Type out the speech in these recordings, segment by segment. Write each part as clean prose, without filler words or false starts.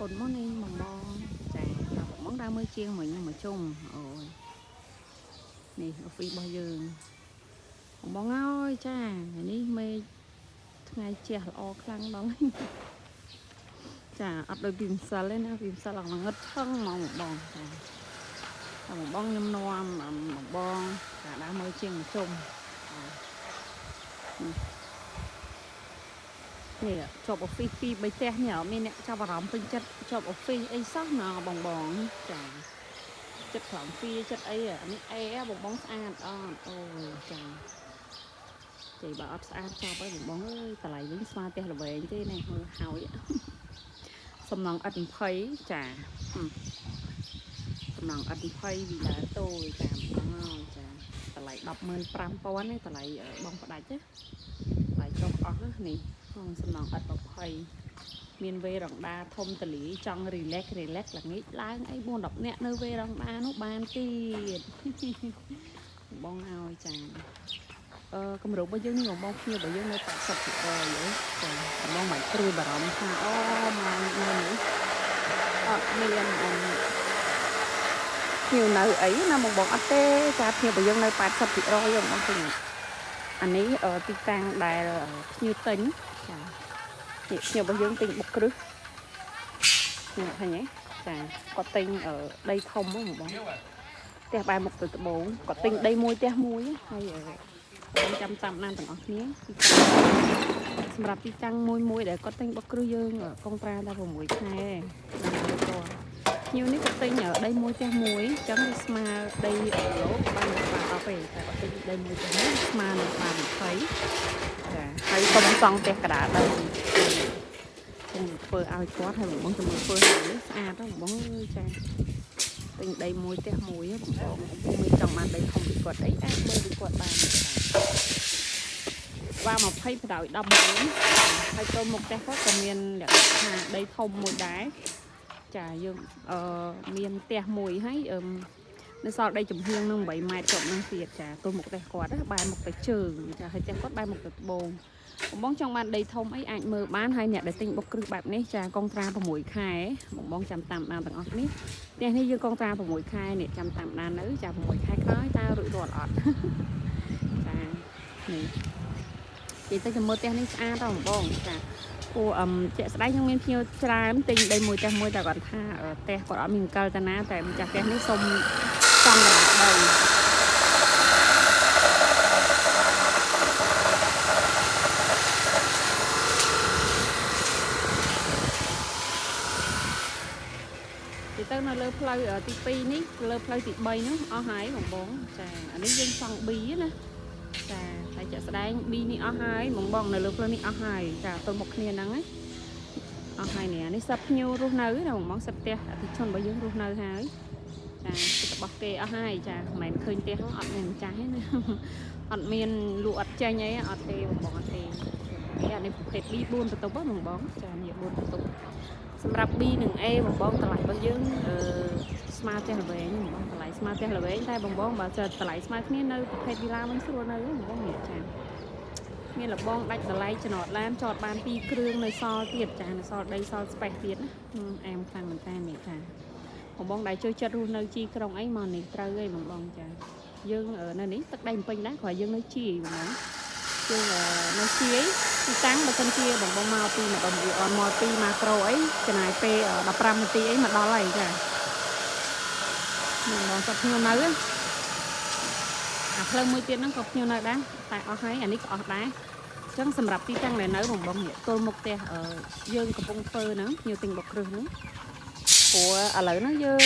កូនមកនេះបងបងចាបងបងដើរមើលជាងមួយខ្ញុំមកជុំអូយនេះ office របស់យើងបងបងអើយចាថ្ងៃនេះមេឃថ្ងៃជះល្អខ្លាំងដល់ចាអត់ដូចពីម្សិលទេណាពីម្សិលឡើងងឹតឆឹងហ្មងបងបងចាតែបងបងខ្ញុំនាំបងបងចាដើរមើលជាងមកជុំចានេះជាប់ office 2 3ផ្ទះនេះអត់មានអ្នកចាប់អារម្មណ៍ពេញចិត្តជាប់ office អីសោះណាបងបងចាចិត្តខ្លាំងពីចិត្តអីអានេះអេបងបងស្អាតអត់អូចាចេះបើអត់ស្អាតចប់ហើយបងបងអើយតម្លៃវិញស្មើផ្ទះល្វែងទេនេះមើលហើយសំណងឥដ្ឋ20ចាសំណងឥដ្ឋ20វីឡាតូចចាបងអើយចាតម្លៃ105,000ទេតម្លៃបងផ្ដាច់ណាតម្លៃចុះអស់ណានេះសំណងឥដ្ឋ20មានវេរ៉ង់ដាធំតលីចង់ relax relax ល្ងាចឡើងអី4 10នាក់នៅវេរ៉ង់ដានោះបានទៀតបងឲ្យចាអឺកម្រោងរបស់យើងនេះបងបងភ្ញៀវរបស់យើងនៅ80%អីចាបងមិនព្រួយបារម្ភថាអូមកនៅនេះអត់មានអមភ្ញៀវនៅអីណាបងបងអត់ទេចាភ្ញៀវរបស់យើងនៅ80%បងបងឃើញអានេះទីតាំងដែលភ្ញៀវទិញចានេះភ្ញៀវរបស់យើងទិញបុកគ្រឹះនេះឃើញទេចាគាត់ទិញដីធំហ្មងបងផ្ទះបែរមុខទៅត្បូងគាត់ទិញដីមួយផ្ទះមួយហើយបងចាំតាមដានទាំងអស់គ្នាទីតាំងសម្រាប់ទីតាំងមួយមួយដែលគាត់ទិញបុកគ្រឹះយើងកុងត្រាដល់6ខែដល់ទៅភ្ញៀវនេះគាត់ទិញដីមួយផ្ទះមួយអញ្ចឹងវាស្មើដីឡូបានបាន10ទេតែគាត់ទិញដីមួយផ្ទះមួយស្មើនឹងបាន20ចាហើយសុំសង់ផ្ទះកដាដីខ្ញុំធ្វើឲ្យគាត់ហើយបងបងចាំមើលធ្វើឲ្យស្អាតហ្នឹងបងអើយចាទិញដីមួយផ្ទះមួយបងបងពុំមានចង់បានដីធំពីគាត់អីអាចមើលពីគាត់បានចាក្បាល20បដោយ19ហើយចូលមុខផ្ទះគាត់ក៏មានលក្ខណៈថាដីធំមួយដែរចាយើងអឺមានផ្ទះមួយហើយអឺនៅសល់ដីចំហៀងនឹង8ម៉ែត្រជាប់នឹងទៀតចាទោះមុខផ្ទះគាត់បែរមុខទៅជើងចាហើយផ្ទះគាត់បែរមុខទៅត្បូងបងបងចង់បានដីធំអីអាចមើលបានហើយអ្នកដែលទិញបុកគ្រឹះបែបនេះចាកុងត្រា6ខែបងបងចាំតាមដានទាំងអស់គ្នាផ្ទះនេះយើងកុងត្រា6ខែនេះចាំតាមដាននៅចា6ខែក្រោយតើរួចរាល់អត់ចានេះនិយាយទៅចាំមើលផ្ទះនេះស្អាតដល់បងបងចាព្រោះអឹមជាក់ស្ដែងខ្ញុំមានភ្ញៀវច្រើនទិញដីមួយផ្ទះមួយតែគាត់ថាផ្ទះគាត់អត់មានអង្គលតាណាតែម្ចាស់ផ្ទះនេះសុំសង់កណ្ដាលដី ទីទៅនៅលើផ្លូវទី2នេះលើផ្លូវទី3ហ្នឹងអស់ហើយបងបងចាអានេះយើងសង់ B ណាចាតែជាក់ស្ដែង B នេះអស់ហើយបងបងនៅលើផ្លូវនេះអស់ហើយចាទល់មុខគ្នាហ្នឹងណាអស់ហើយនេះអានេះសិបភ្ញៀវរស់នៅណាបងបងសិបផ្ទះអតិជនរបស់យើងរស់នៅហើយចាគឺរបស់គេអស់ហើយចាមិនមែនឃើញផ្ទះហ្នឹងអត់មានម្ចាស់ទេណាអត់មានលក់អត់ចេញអីអត់ទេបងបងអត់ទេអានេះប្រភេទ B 4បន្ទប់បងបងចានេះ4បន្ទប់សម្រាប់ B និង A បងបងតម្លៃរបស់យើងអឺស្មើផ្ទះល្វែងបងបងតម្លៃស្មើផ្ទះល្វែងតែបងបងបើចើតម្លៃស្មើគ្នានៅប្រភេទវីឡាវិញស្រួលនៅបងបងនេះចាមានលបងដាច់តម្លៃចំណតឡានចតបាន2គ្រឿងនៅសល់ទៀតចានៅសល់ដីសល់ space ទៀតណាអែមខ្លាំងមែនតើនេះចាបងបងដែលចូលចិត្តរស់នៅជីក្រុងអីមកនេះត្រូវអីបងបងចាយើងនៅនេះទឹកដីពេញដែរគ្រាន់យើងនៅជីបងបងយើងនៅជាយទីតាំងបើសិនជាបងបងមកពីម្ដុំអ៊ីអនមកពីម៉ាក្រូអីចំណាយពេល15នាទីអីមកដល់ហើយចានឹងបងគាត់ភ្ញៀវនៅអាផ្លូវមួយទៀតហ្នឹងក៏ភ្ញៀវនៅដែរតែអស់ហើយអានេះក៏អស់ដែរអញ្ចឹងសម្រាប់ទីតាំងដែលនៅបងបងនេះទល់មុខផ្ទះយើងកំពុងធ្វើហ្នឹងភ្ញៀវទិញបុកគ្រឹះហ្នឹងព្រោះឥឡូវហ្នឹងយើង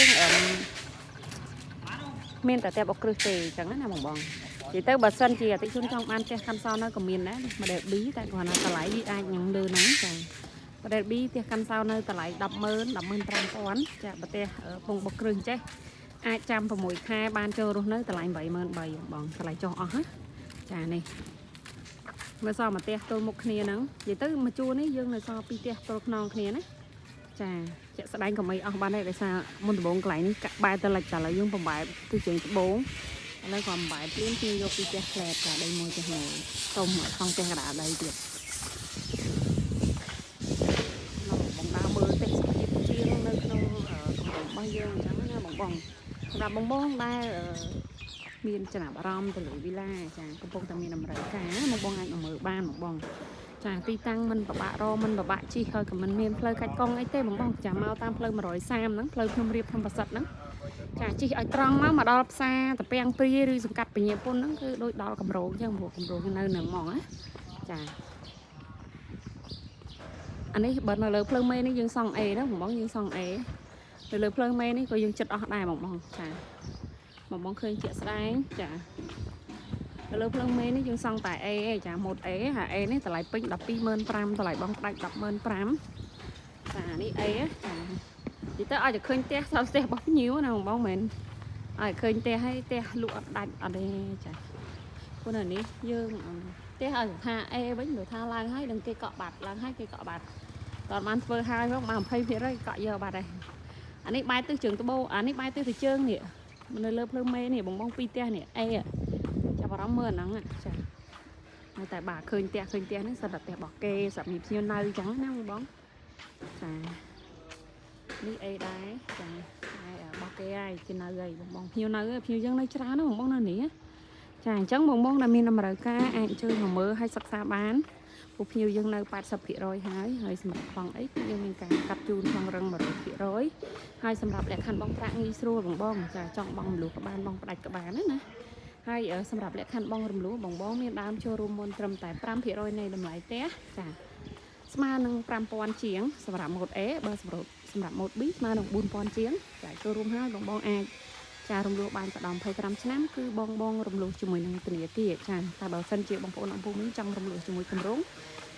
មានតែផ្ទះបុកគ្រឹះទេអញ្ចឹងណាបងបងនិយាយទៅបើសិនជាអតិជនចង់បានផ្ទះកាន់សោនៅក៏មានដែរ model B តែគ្រាន់តែតម្លៃវាអាចនឹងលើហ្នឹងចា model B ផ្ទះកាន់សោនៅតម្លៃ100,000 105,000ចាបើផ្ទះពងបុកគ្រឹះចេះអាចចាំ6ខែបានចូលរស់នៅតម្លៃ83,000បងតម្លៃចុះអស់ណាចានេះមើលសល់មួយផ្ទះទល់មុខគ្នាហ្នឹងនិយាយទៅមួយជួរនេះយើងនៅសល់ពីរផ្ទះទល់ខ្នងគ្នាណាចាជាក់ស្ដែងក៏មិនអស់បានដែរដោយសារមុនដំបូងកន្លែងនេះកាក់បែរទៅលិចតែឥឡូវយើងបំបែទៅជើងត្បូងឥឡូវក៏បំបែភ្លាមជាងយកពីផ្ទះផ្លែតចាដីមួយផ្ទះមួយសុំសង់ផ្ទះកដាដីទៀតបងដើរមើលទេសភាពជាង សម្រាប់បងបងដែលមានចំណាប់អារម្មណ៍ទៅលើវីឡាចាកំពុងតែមានតម្រូវការបងបងអាចមកមើលបានបងបងចាទីតាំងមិនពិបាករមិនពិបាកជិះហើយក៏មិនមានផ្លូវកាច់កង់អីទេបងបងចាមកតាមផ្លូវ130ហ្នឹងផ្លូវភ្នំរៀបភ្នំប្រសិទ្ធហ្នឹងចាជិះឲ្យត្រង់មកមកដល់ផ្សារតាពាំងព្រាយឬសង្កាត់ពញាពុនហ្នឹងគឺដូចដល់កម្រងអញ្ចឹងព្រោះកម្រងនៅនឹងហ្មងណាចាអានេះបើនៅលើផ្លូវមេនេះយើងសង់ A ណាបងបងយើងសង់ A នៅលើផ្លូវមេនេះក៏យើងចិត្តអស់ដែរបងបងចាបងបងឃើញជាក់ស្ដែងចានៅលើផ្លូវមេនេះយើងសង់តែ A ឯងចាម៉ូត A ហា A នេះតម្លៃពេញ125,000តម្លៃបងផ្ដាច់105,000ចានេះ A ចានិយាយទៅឲ្យតែឃើញផ្ទះសោះផ្ទះរបស់ភ្ញៀវណាបងបងមែនឲ្យឃើញផ្ទះឲ្យផ្ទះលក់អត់ដាច់អត់ទេចាព្រោះនៅនេះយើងផ្ទះឲ្យថា A វិញបើថាឡើងហើយនឹងគេកក់បាត់ឡើងហើយគេកក់បាត់តើបានធ្វើហើយផងបាន20%កក់យកបាត់ហើយអានេះបែរទិសជើងត្បូងអានេះបែរទិសទៅជើងនេះនៅលើផ្លូវមេនេះបងបងពីរផ្ទះនេះ A ចាប់អារម្មណ៍មើលអាហ្នឹងចានៅតែបាទឃើញផ្ទះឃើញផ្ទះហ្នឹងសិតតែផ្ទះរបស់គេសម្រាប់មានភ្ញៀវនៅអញ្ចឹងណាបងបងចានេះអីដែរចាហើយរបស់គេហើយគេនៅហើយបងបងភ្ញៀវនៅហើយភ្ញៀវយើងនៅច្រើនណាស់បងបងនៅនេះចាអញ្ចឹងបងបងដែលមានតម្រូវការអាចជួយមកមើលហើយសិក្សាបានពួកភ្ញៀវយើងនៅ80%ហើយហើយសម្រាប់ប្លង់អីគឺយើងមានការកាត់ជូនប្លង់រឹង100%ហើយសម្រាប់លក្ខខណ្ឌបងប្រាក់ងាយស្រួលបងបងចាចង់បងមលុះក៏បានបងផ្ដាច់ក៏បានណាណាហើយសម្រាប់លក្ខខណ្ឌបងរំលោះបងបងមានដើមចូលរួមមុនត្រឹមតែ5%នៃតម្លៃផ្ទះចាស្មើនឹង5000ជាងសម្រាប់ម៉ូត A បើសម្រាប់ម៉ូត B ស្មើនឹង4000ជាងចាចូលរួមហើយបងបងអាចចារំលោះបានទៅដល់25ឆ្នាំគឺបងបងរំលោះជាមួយនឹងធនាគារចាតែបើសិនជាបងប្អូនអំពូមីងចង់រំលោះជាមួយគម្រោង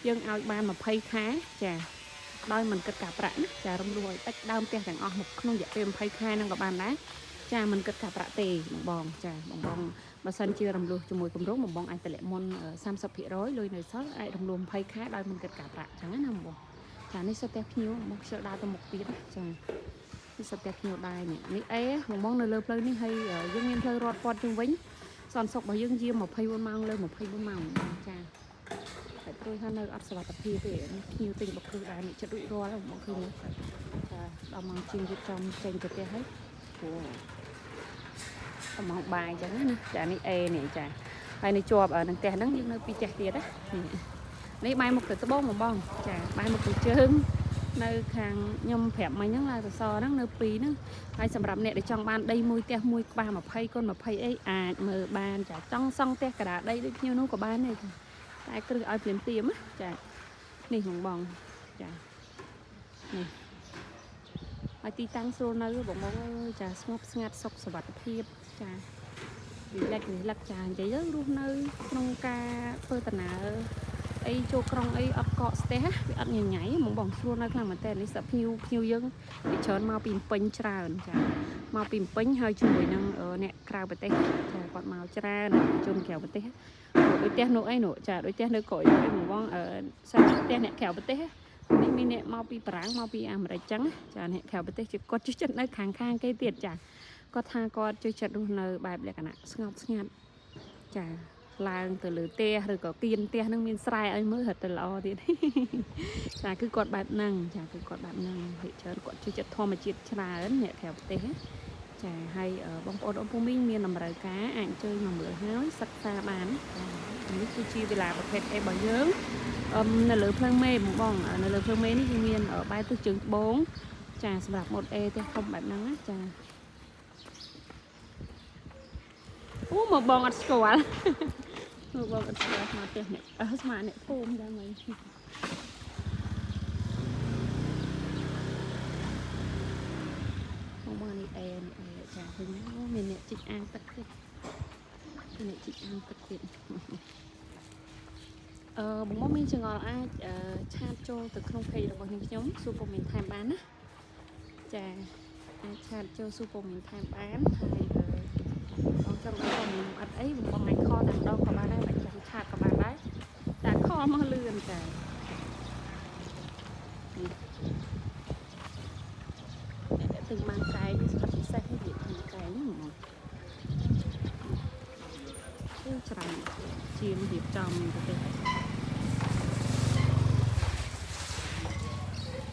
យើងឲ្យបាន20ខែចាដោយមិនគិតការប្រាក់ណាចារំលោះឲ្យដាច់ដើមផ្ទះទាំងអស់មកក្នុងរយៈពេល20ខែហ្នឹងក៏បានដែរចាមិនគិតការប្រាក់ទេបងបងចាបងបងបើសិនជារំលោះជាមួយគម្រោងបងបងអាចតម្លាក់មុន30%លុយនៅសល់អាចរំលោះ20ខែដោយមិនគិតការប្រាក់ចឹងណាបងបងចានេះសុទ្ធតែភ្ញៀវបងខ្ជិលដើរទៅមុខទៀតណាចានេះសុទ្ធតែភ្ញៀវដែរនេះនេះអេបងបងនៅលើផ្លូវនេះហើយយើងមានផ្លូវរត់ព័ទ្ធជុំវិញសន្តិសុខរបស់យើងយាម24ម៉ោងលើ24ម៉ោងបងចាហើយព្រួយថានៅអត់សុវត្ថិភាពទេនេះភ្ញៀវទិញបុគ្គលដែរនេះចិត្តរួចរាល់ហើយបងឃើញទេចាដល់ម៉ោងជាងរៀបចំចេញទៅផ្ទះហើយអូដល់ម៉ោងបាយអញ្ចឹងណាចានេះអេនេះចាហើយនៅជាប់នឹងផ្ទះហ្នឹងយើងនៅពីរផ្ទះទៀតណានេះនេះបែរមុខទៅត្បូងបងបងចាបែរមុខទៅជើងនៅខាងខ្ញុំប្រាប់មិញហ្នឹងឡើងសសរហ្នឹងនៅពីរហ្នឹងហើយសម្រាប់អ្នកដែលចង់បានដីមួយផ្ទះមួយក្បាល20គុណ20អីអាចមើលបានចាចង់សង់ផ្ទះកដាដីដូចខ្ញុំនោះក៏បានដែរចាតែគ្រឹះឲ្យភ្លាមភ្លាមណាចានេះបងបងចានេះហើយទីតាំងស្រួលនៅបងបងអើយចាស្ងប់ស្ងាត់សុខសុវត្ថិភាពចាវិលិចវិលឹកចានិយាយទៅរស់នៅក្នុងការធ្វើដំណើរអីចូលក្រុងអីអត់កកស្ទះវាអត់ញញ៉ៃហ្មងបងស្រួលនៅខ្លាំងមែនតើនេះសភ្ញៀវភ្ញៀវយើងពីច្រើនមកពីពេញច្រើនចាមកពីពេញហើយជាមួយនឹងអ្នកក្រៅប្រទេសចាគាត់មកច្រើនជនក្រៅប្រទេសដូចផ្ទះនោះអីនោះចាដូចផ្ទះនៅក្រោយនោះអីបងបងអឺសាផ្ទះអ្នកក្រៅប្រទេសនេះមានអ្នកមកពីបារាំងមកពីអាមេរិកចឹងចាអ្នកក្រៅប្រទេសជាគាត់ជួយចិត្តនៅខាងខាងគេទៀតចាគាត់ថាគាត់ជួយចិត្តរស់នៅបែបលក្ខណៈស្ងប់ស្ងាត់ចាឡើងទៅលើផ្ទះឬក៏គៀនផ្ទះហ្នឹងមានស្រែឲ្យមើលរត់ទៅល្អទៀត ចាគឺគាត់បែបហ្នឹងចាគឺគាត់បែបហ្នឹងភាគច្រើនគាត់ជួយចិត្តធម្មជាតិច្រើនអ្នកក្រៅប្រទេសចាហើយបងប្អូនអ៊ំពូមីងមានតម្រូវការអាចអញ្ជើញមកមើលហើយសិក្សាបានចានេះគឺជាវិឡាប្រភេទ A របស់យើងអឹមនៅលើភ្លើងមេបងបងនៅលើភ្លើងមេនេះគឺមានបែរទិសជើងត្បូងចាសម្រាប់ម៉ូត A ផ្ទះធំបែបហ្នឹងណាចាអូមកបងអត់ស្គាល់ មកបងអត់ស្គាល់ស្មាផ្ទះអ្នកអឺស្មាអ្នកភូមិដែរមិញ បងបងនេះអេនេះអេចាឃើញអូមានអ្នកជីកអាងទឹកទៀតមានអ្នកជីកអាងទឹកទៀតអឺបងបងមានចងល់អាច chat ចូលទៅក្នុង page របស់នាងខ្ញុំសួរព័ត៌មានថែមបានណាចាអាច chat ចូលសួរព័ត៌មានថែមបានហើយអឺបងចង់ដឹងព័ត៌មានអត់អីបងបងអាច call តែម្ដងក៏បានដែរបាច់ចាំ chat ក៏បានដែរចា call មកលឿនចា